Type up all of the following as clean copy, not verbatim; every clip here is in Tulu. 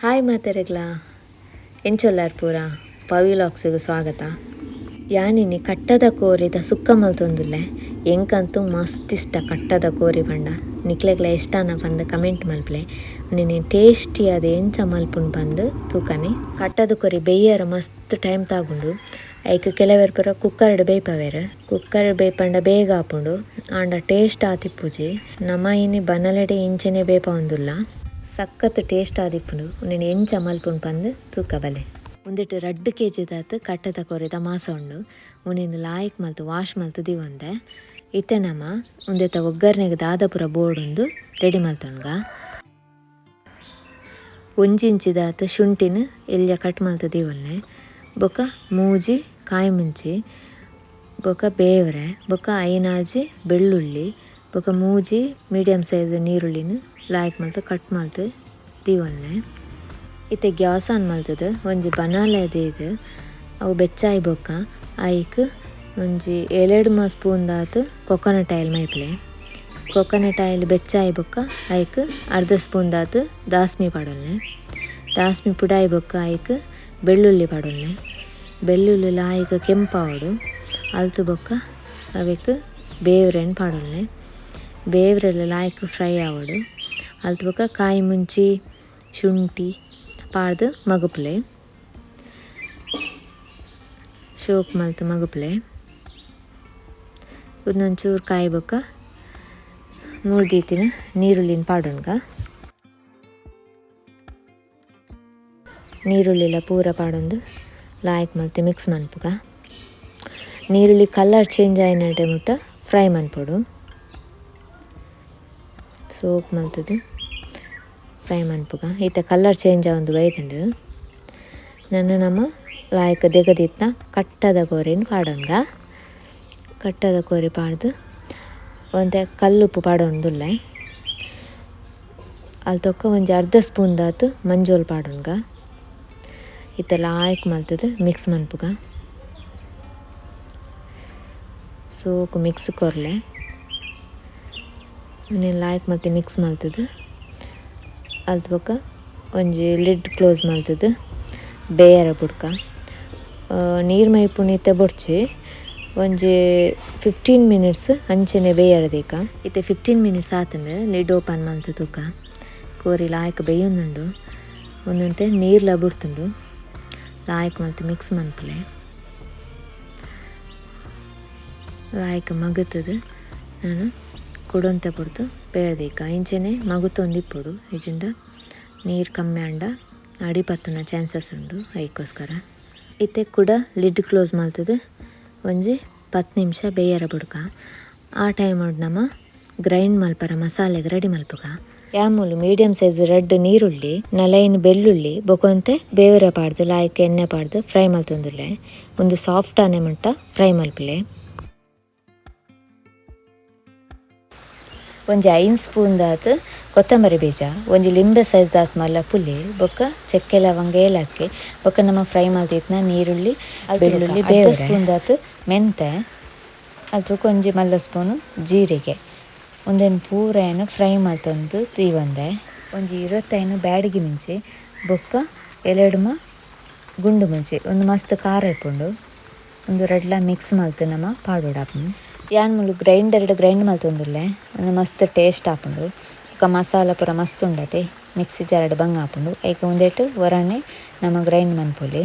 ಹಾಯ್ ಮಾತೆರೆಗ್ಲಾ ಎಂಚೊಲ್ಲಾರ್ ಪೂರ ಪವಿ ವ್ಲಾಗ್ಸ್‌ಗ್ ಸ್ವಾಗತ. ಯಾನಿನಿ ಕಟ್ಟದ ಕೋರಿದ ಸುಕ್ಕ ಮಲ್ತೊಂದುಲ್ಲೆ. ಎಂಕಂತೂ ಮಸ್ತ್ ಇಷ್ಟ ಕಟ್ಟದ ಕೋರಿ ಪಂಡ. ನಿಕ್ಲೆಗ್ಲ ಇಷ್ಟನ ಪಂದ್ ಕಮೆಂಟ್ ಮಲ್ಪುಲೆ. ಉಂದೆನ್ ಟೇಸ್ಟಿ ಆದ್ ಎಂಚ ಮಲ್ಪುನು ಪಂದ್ ತೂಕನೆ. ಕಟ್ಟದ ಕೋರಿ ಬೇಯರ ಮಸ್ತ್ ಟೈಮ್ ತಾಗುಂಡು. ಐಕ್ ಕೆಲವೆರ್ ಪೂರ ಕುಕ್ಕರ್ಡ್ ಬೇಯ್ಪವೆರ್. ಕುಕ್ಕರ್ಡ್ ಬೇಯ್ಪಂಡ ಬೇಗ ಆಪುಂಡು. ಆಂಡ ಟೇಸ್ಟ್ ಆತಿಪ್ಪುಜಿ. ನಮ ಇನಿ ಬನಲೆಡೆ ಇಂಚೆನೆ ಬೇಯ್ಪವೊಂದುಲ್ಲ. ಸಖತ್ ಟೇಸ್ಟ್ ಆದಿಪ್ಪುಂಡು. ಉಂದೆನ್ ಎಂಚ ಮಲ್ಪುನು ಪಂದ್ ತೂಕ ಬಲೆ. ಉಂದೆಟ್ 2 ಕೆಜಿ ದಾತ್ ಕಟ್ಟದ ಕೋರಿದ ಮಾಸ ಉಂಡು. ಉಂದೆನ್ ಲಾಯಿಕ್ ಮಲ್ತ್ ವಾಶ್ ಮಲ್ತ್ ದೀವೊಂದೆ. ಇತ್ತೆ ನಮ ಉಂದೆತ ಒಗ್ಗರಣೆಗ್ ದಾದ ಪೂರ ಬೋಡುಂದು ರೆಡಿ ಮಲ್ತೊನ್ಗ. 1 ಇಂಚಿದಾತ್ ಶುಂಠಿನ್ ಎಲ್ಯ ಕಟ್ ಮಲ್ತ್ ದೀವೊನ್ಲೆ. ಬೊಕ 3 ಕಾಯಿ ಮುಂಚಿ, ಬೊಕ ಬೇವ್ರೆ, ಬೊಕ 5 ಬೆಳ್ಳುಳ್ಳಿ, ಬೊಕ 3 ಮೀಡಿಯಂ ಸೈಜ್ ನೀರುಳ್ಳಿನ್ ಲಾಯಿಕ್ ಮಲ್ತ್ ಕಟ್ ಮಲ್ತ್ ದೀವೊನ್ಲೆ. ಇತ್ತೆ ಗ್ಯಾಸ್ ಆನ್ ಮಲ್ತುದು ಒಂಜಿ ಬನಾಲೆ ದೀದ್ ಅವು ಬೆಚ್ಚಾಯಿ ಬೊಕ್ಕ ಐಕ್ ಒಂಜಿ 7 ಸ್ಪೂನ್ ದಾತ್ ಕೊಕೊನಟ್ ಆಯಿಲ್ ಮೈಪುಲೆ. ಕೊಕೊನಟ್ ಆಯಿಲ್ ಬೆಚ್ಚಾಯಿ ಬೊಕ್ಕ ಐಕ್ ಅರ್ಧ ಸ್ಪೂನ್ ದಾತ್ ದಾಸ್ಮಿ ಪಾಡೊನ್ಲೆ. ದಾಸ್ಮಿ ಪುಡಾಯಿ ಬೊಕ್ಕ ಐಕ್ ಬೆಳ್ಳುಳ್ಳಿ ಪಾಡೊನ್ಲೆ. ಬೆಳ್ಳುಳ್ಳಿ ಲಾಯಿಕ್ ಕೆಂಪಾವೊಡು. ಅಲ್ತು ಬೊಕ್ಕ ಅವೆಕ್ ಬೇವ್ರೆನ್ ಪಾಡೊನ್ಲೆ. ಬೇವ್ರೆಲ ಲಾಯಿಕ್ ಫ್ರೈ ಆವೊಡು. ಅಲ್ತು ಬೊಕ್ಕ ಕಾಯಿ ಮುಂಚಿ ಶುಂಠಿ ಪಾಡ್ದ್ ಮಗುಪುಲೆ. ಶೋಕ್ ಮಲ್ತ್ ಮಗುಪುಲೆ. ಉಂದೊಂಚೂರು ಕಾಯಿ ಬೊಕ್ಕ ಮೂರ್ದೀತಿನ ನೀರುಳ್ಳಿನ್ ಪಾಡೊನ್ಗ. ನೀರುಳ್ಳಿಲ ಪೂರ ಪಾಡೊಂದು ಲಾಯಿಕ್ ಮಲ್ತ್ ಮಿಕ್ಸ್ ಮನ್ಪುಗ. ನೀರುಳ್ಳಿ ಕಲರ್ ಚೇಂಜ್ ಆಯಿನಡೆ ಮುಟ್ಟ ಫ್ರೈ ಮನ್ಪೊಡು. ಸೋಕ್ ಮಲ್ತುದು ಫ್ರೈ ಮನ್ಪುಗ. ಇತ್ತೆ ಕಲರ್ ಚೇಂಜ್ ಆವೊಂದು ಬೈದುಂಡು. ನನ ನಮ ಲಾಯಿಕ್ ದೆಗದಿತ್ನ ಕಟ್ಟದ ಕೋರಿನ್ ಪಾಡೊನ್ಗ. ಕಟ್ಟದ ಕೋರಿ ಪಾಡ್ದು ಒಂತೆ ಕಲ್ಲುಪ್ಪು ಪಾಡೊಂದುಲ್ಲೆ. ಅಲ್ತೊಕ್ಕ ಒಂಜಿ ಅರ್ಧ ಸ್ಪೂನ್ ದಾತ್ ಮಂಜೋಲ್ ಪಾಡೊನ್ಗ. ಇತ್ತೆ ಲಾಯಿಕ್ ಮಲ್ತುದು ಮಿಕ್ಸ್ ಮನ್ಪುಗ. ಸೋಕು ಮಿಕ್ಸ್ ಕೊರ್ಲೆ. ಉಂದೆನ್ ಲಾಯಿಕ್ ಮಲ್ತ್ ಮಿಕ್ಸ್ ಮಲ್ತುದು ಅಲ್ತ್ ಬೊಕ್ಕ ಒಂಜಿ ಲಿಡ್ ಕ್ಲೋಸ್ ಮಲ್ತುದು ಬೇಯರ ಬುಡ್ಕ. ನೀರು ಮೈಪುನಿ ಇತ್ತೆ ಬೊಡ್ಚಿ. ಒಂಜಿ 15 ಮಿನಿಟ್ಸ್ ಅಂಚೆನೆ ಬೇಯರ ದೀಕ. ಇತ್ತೆ 15 ಮಿನಿಟ್ಸ್ ಆತುಂಡು. ಲಿಡ್ ಓಪನ್ ಮಲ್ತ್ ತೂಕ. ಕೋರಿ ಲಾಯಿಕ್ ಬೇಯೊಂದುಂಡು. ಒಂದೊಂತೆ ನೀರ್ಲ ಬುಡ್ತುಂಡು. ಲಾಯಿಕ್ ಮಲ್ತ್ ಮಿಕ್ಸ್ ಮನ್ಪುಲೆ. ಲಾಯಿಕ್ ಮಗುತುದು ನಾನು ಕುಡೊಂತೆ ಬುಡ್ದು ಬೇಯರ ದೀಕ. ಇಂಚೆನೆ ಮಗುತೊಂದಿಪ್ಪೊಡು. ಇಜಿಂಡ ನೀರು ಕಮ್ಮಿ ಆಂಡ ಅಡಿ ಪತ್ತುನ ಚಾನ್ಸಸ್ ಉಂಡು ಐಕೋಸ್ಕರ. ಇತ್ತೆ ಕುಡ ಲಿಡ್ ಕ್ಲೋಸ್ ಮಲ್ತುದು ಒಂಜಿ 10 ನಿಮಿಷ ಬೇಯರ ಬುಡ್ಕ. ಆ ಟೈಮ್ ನಮ ಗ್ರೈಂಡ್ ಮಲ್ಪರ ಮಸಾಲೆಗ್ ರೆಡಿ ಮಲ್ಪುಗ. ಯಾಮೂಲು ಮೀಡಿಯಂ ಸೈಜ್ 2 ನೀರುಳ್ಳಿ, 4 ಬೆಳ್ಳುಳ್ಳಿ ಬೊಕೊಂತೆ ಬೇವರ ಪಾಡ್ದು ಲಾಯಿಕ್ ಎಣ್ಣೆ ಪಾಡ್ದು ಫ್ರೈ ಮಲ್ತೊಂದುಲ್ಲೆ. ಒಂದು ಸಾಫ್ಟ್ ಆನೆ ಮುಟ್ಟ ಫ್ರೈ ಮಲ್ಪುಲೆ. ಒಂಜಿ 5 ಸ್ಪೂನ್ ದಾತ್ ಕೊತ್ತಂಬರಿ ಬೀಜ, ಒಂಜಿ ಲಿಂಬೆ ಸೈಜ್ ದಾತ್ ಮಲ್ಲ ಪುಲಿ, ಬೊಕ್ಕ ಚಕ್ಕೆ ಲವಂಗ ಏಲಕ್ಕಿ, ಬೊಕ್ಕ ನಮ್ಮ ಫ್ರೈ ಮಲ್ತಿತ್ನ ನೀರುಳ್ಳಿ ಬೆಳ್ಳುಳ್ಳಿ ಬೇರೆ ಸ್ಪೂನ್ ದಾತ್ ಮೆಂತೆ, ಅಲ್ತೊಕ್ಕ ಒಂಜಿ ಮಲ್ಲ ಸ್ಪೂನ್ ಜೀರಿಗೆ. ಉಂದೆನ್ ಪೂರ ಫ್ರೈ ಮಲ್ತೊಂದು ದೀವೊಂದೆ. ಒಂಜಿ 25 ಬ್ಯಾಡಗಿ ಮಿಂಚಿ, ಬೊಕ್ಕ 2 ಗುಂಡು ಮುಂಚಿ. ಒಂದು ಮಸ್ತ್ ಖಾರ ಇಪ್ಪುಂಡು. ಒಂದು ರಡ್ಲ ಮಿಕ್ಸ್ ಮಲ್ತ್ ನಮ ಪಾಡೊಡಾಪುಂಡು. ಯಾನ್ ಮೂಲು ಗ್ರೈಂಡರ್ಡ್ ಗ್ರೈಂಡ್ ಮಲ್ತೊಂದುಲ್ಲೆ. ಒಂದು ಮಸ್ತ್ ಟೇಸ್ಟ್ ಆಪುಂಡು. ಬೊಕ್ಕ ಮಸಾಲ ಪೂರ ಮಸ್ತ್ ಉಂಡತೆ. ಮಿಕ್ಸಿ ಜಾರ್ಡ್ ಬಂಗ ಆಪುಂಡು. ಐಕ್ ಉಂದೆಟ್ ಒರನೆ ನಮ ಗ್ರೈಂಡ್ ಮನ್ಪೊಲಿ.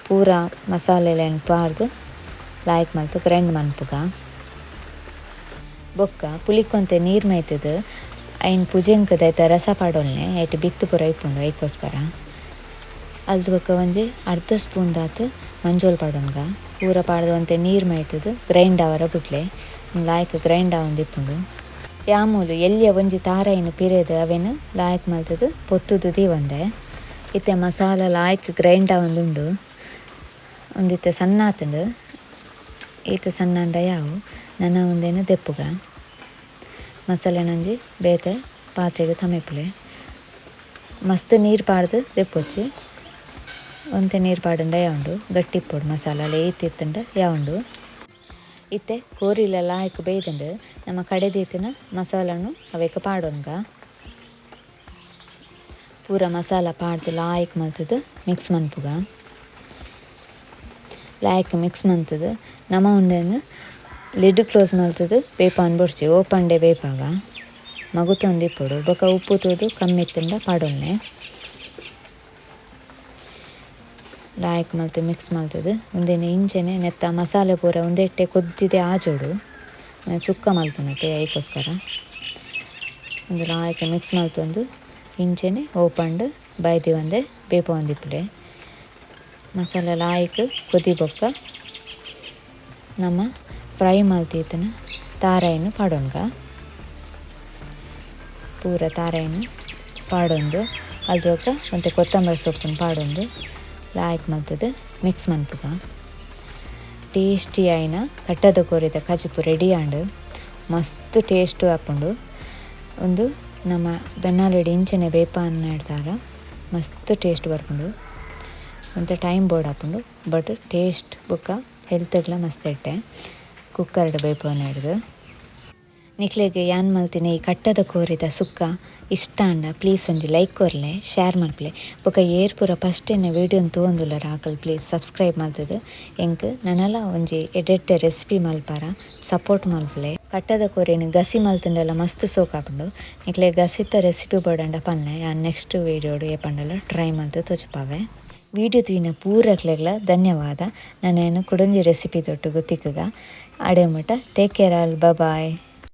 ಪೂರ ಮಸಾಲೆಲೆನ್ ಪಾಡ್ದು ಲಾಯಿಕ್ ಮಲ್ತ್ ಗ್ರೈಂಡ್ ಮನ್ಪುಗ. ಬೊಕ್ಕ ಪುಲಿಕೊಂತೆ ನೀರು ಮೈತುದು ಐನ್ ಪುಜೆಂಕದ ಐತ ರಸ ಪಾಡೊನ್ಲೆ. ಐಟ್ ಬಿತ್ತು ಪೂರ ಇಪ್ಪುಂಡು ಐಕೋಸ್ಕರ. ಅಲ್ತ್ ಬೊಕ್ಕ ಒಂಜಿ ಅರ್ಧ ಸ್ಪೂನ್ ದಾತ್ ಮಂಜೋಲ್ ಪಾಡೊನ್ಗ. ಪೂರ ಪಾಡ್ದು ಒಂತೆ ನೀರು ಮೈತುದು ಗ್ರೈಂಡ್ ಆವರ ಬುಡ್ಲೆ. ಲಾಯಿಕ್ ಗ್ರೈಂಡ್ ಆವೊಂದಿಪ್ಪುಂಡು. ಯಾಮೂಲು ಎಲ್ಯ ಒಂಜಿ ತಾರೈನ್ ಪಿರೆದ್ ಅವೆನ್ ಲಾಯಿಕ್ ಮಲ್ತುದು ಪೊತ್ತುದು ದೀವೊಂದೆ. ಇತ್ತೆ ಮಸಾಲ ಲಾಯಿಕ್ ಗ್ರೈಂಡ್ ಆವೊಂದುಂಡು. ಉಂದಿತ್ತೆ ಸಣ್ಣ ಆತುಂಡು. ಈತ್ ಸಣ್ಣ ಆಂಡ ಯಾವು ನನ ಉಂದೆನ್ ದೆಪ್ಪುಗ. ಮಸಾಲೆನ್ ಒಂಜಿ ಬೇತೆ ಪಾತ್ರೆಗ್ ತಮೆಪುಲೆ. ಮಸ್ತ್ ನೀರು ಪಾಡ್ದು ದೆಪ್ಪೊಚ್ಚಿ. ಒಂತೆ ನೀರು ಪಾಡಂಡ ಯಾವುಂಡು. ಗಟ್ಟಿ ಇಪ್ಪೊಡು ಮಸಾಲ ಈತ್ ಇತ್ತುಂಡ ಯಾವುಂಡು. ಇತ್ತೆ ಕೋರಿಲ ಲಾಯಿಕ್ ಬೇಯ್ದುಂಡು. ನಮ್ಮ ಕಡೆದೀತಿನ ಮಸಾಲನು ಅವೆಕ್ ಪಾಡೊನ್ಗ. ಪೂರ ಮಸಾಲ ಪಾಡ್ದು ಲಾಯ್ಕ್ ಮಲ್ತುದು ಮಿಕ್ಸ್ ಮನ್ಪುಗ. ಲಾಯ್ಕ್ ಮಿಕ್ಸ್ ಮಲ್ತುದು ನಮ ಉಂದೆನ್ ಲಿಡ್ ಕ್ಲೋಸ್ ಮಲ್ತುದು ಬೇಪಾನ್ ಬೊಡ್ಚಿ ಓಪನ್ ಡೇ ಬೇಪಾಗ ಮಗುತೊಂದು ಇಪ್ಪೊಡು. ಬೊಕ ಉಪ್ಪು ತೂದು ಕಮ್ಮಿ ಇತ್ತುಂಡ ಪಾಡೊನ್ನೆ. ಲಾಯ್ಕ್ ಮಲ್ತು ಮಿಕ್ಸ್ ಮಲ್ತುದು ಉಂದೆನ್ ಇಂಚೆನೆ ನೆತ್ತ ಮಸಾಲೆ ಪೂರ ಉಂದೆಟ್ಟೆ ಕೊದ್ದಿದೆ ಆಜೋಡು ಸುಕ್ಕ ಮಲ್ಪುನತೆ ಐಕೋಸ್ಕರ. ಉಂದು ಲಾಯ್ಕ್ ಮಿಕ್ಸ್ ಮಲ್ತೊಂದು ಇಂಚೆನೆ ಓಪನ್ಡ್ ಬೈದಿ ಒಂದೆ ಬೇಪ ಒಂದಿಪ್ಪುಲೆ. ಮಸಾಲೆ ಲಾಯ್ಕ್ ಕೊದಿ ಬೊಕ್ಕ ನಮ್ಮ ಫ್ರೈ ಮಲ್ತಿತ್ತನ ತಾರಾಯಿನ ಪಾಡೊನ್ಗ. ಪೂರ ತಾರಾಯಿನ ಪಾಡೊಂದು ಅಲ್ದ ಬೊಕ್ಕ ಒಂತೆ ಕೊತ್ತಂಬರಿ ಸೊಪ್ಪುನು ಪಾಡೊಂದು ಲಾಯ್ಕ್ ಮಲ್ತುದು ಮಿಕ್ಸ್ ಮನ್ಪುಗ. ಟೇಸ್ಟಿ ಆಯಿನ ಕಟ್ಟದ ಕೋರಿದ ಕಜಿಪು ರೆಡಿ ಆಂಡ್. ಮಸ್ತ್ ಟೇಸ್ಟ್ ಆಪುಂಡು. ಉಂದು ನಮ್ಮ ಬೆನ್ನಾಲಿಡ್ ಇಂಚೆನೆ ಬೇಪಾನ್ ದಾರ ಮಸ್ತ್ ಟೇಸ್ಟ್ ಬರ್ಪುಂಡು. ಒಂತೆ ಟೈಮ್ ಬೋರ್ಡ್ ಆಪುಂಡು ಬಟ್ ಟೇಸ್ಟ್ ಬೊಕ್ಕ ಹೆಲ್ತ್ಗ್ಲ ಮಸ್ತ್ ಎಡ್ಡೆ ಕುಕ್ಕರ್ಡ್ ಬೇಪಾನ್ ಹಿಡ್ದು. ನಿಕ್ಲೆಗ್ ಯಾನ್ ಮಲ್ತಿನ ಈ ಕಟ್ಟದ ಕೋರಿದ ಸುಕ್ಕ ಇಷ್ಟ ಆಂಡ ಪ್ಲೀಸ್ ಒಂಜಿ ಲೈಕ್ ಕೊರ್ಲೆ, ಶೇರ್ ಮಲ್ಪಲೆ. ಬೊಕ ಏರ್ ಪೂರ ಫಸ್ಟ್ ಎನ್ನ ವೀಡಿಯೋನ್ ತೂವೊಂದುಲ್ಲರ್ ಆಕಲ್ ಪ್ಲೀಸ್ ಸಬ್ಸ್ಕ್ರೈಬ್ ಮಲ್ತುದು ಎಂಕ್ ನನಲ ಒಂಜಿ ಎಡ್ಡೆಡ್ಡೆ ರೆಸಿಪಿ ಮಲ್ಪರ ಸಪೋರ್ಟ್ ಮಲ್ಪಲೆ. ಕಟ್ಟದ ಕೋರಿನ್ ಗಸಿ ಮಲ್ತುಂಡಲ ಮಸ್ತ್ ಸೋಕಾಪುಂಡು. ನಿಕ್ಲೆಗ್ ಗಸಿತ ರೆಸಿಪಿ ಬೋಡಂಡ ಪನ್ಲೆ, ಯಾನ್ ನೆಕ್ಸ್ಟ್ ವೀಡಿಯೋಡು ಏಪಂಡಲ ಟ್ರೈ ಮಲ್ತು ತೋಜಪಾವೆ. ವೀಡಿಯೋ ತೂಯಿನ ಪೂರಕ್ಲೆಗ್ಲ ಧನ್ಯವಾದ. ನಾನೇನು ಕುಡೊಂಜಿ ರೆಸಿಪಿ ದೊಟ್ಟುಗು ತಿಕ್ಕುಗ. ಅಡೆ ಮುಟ take care all, bye.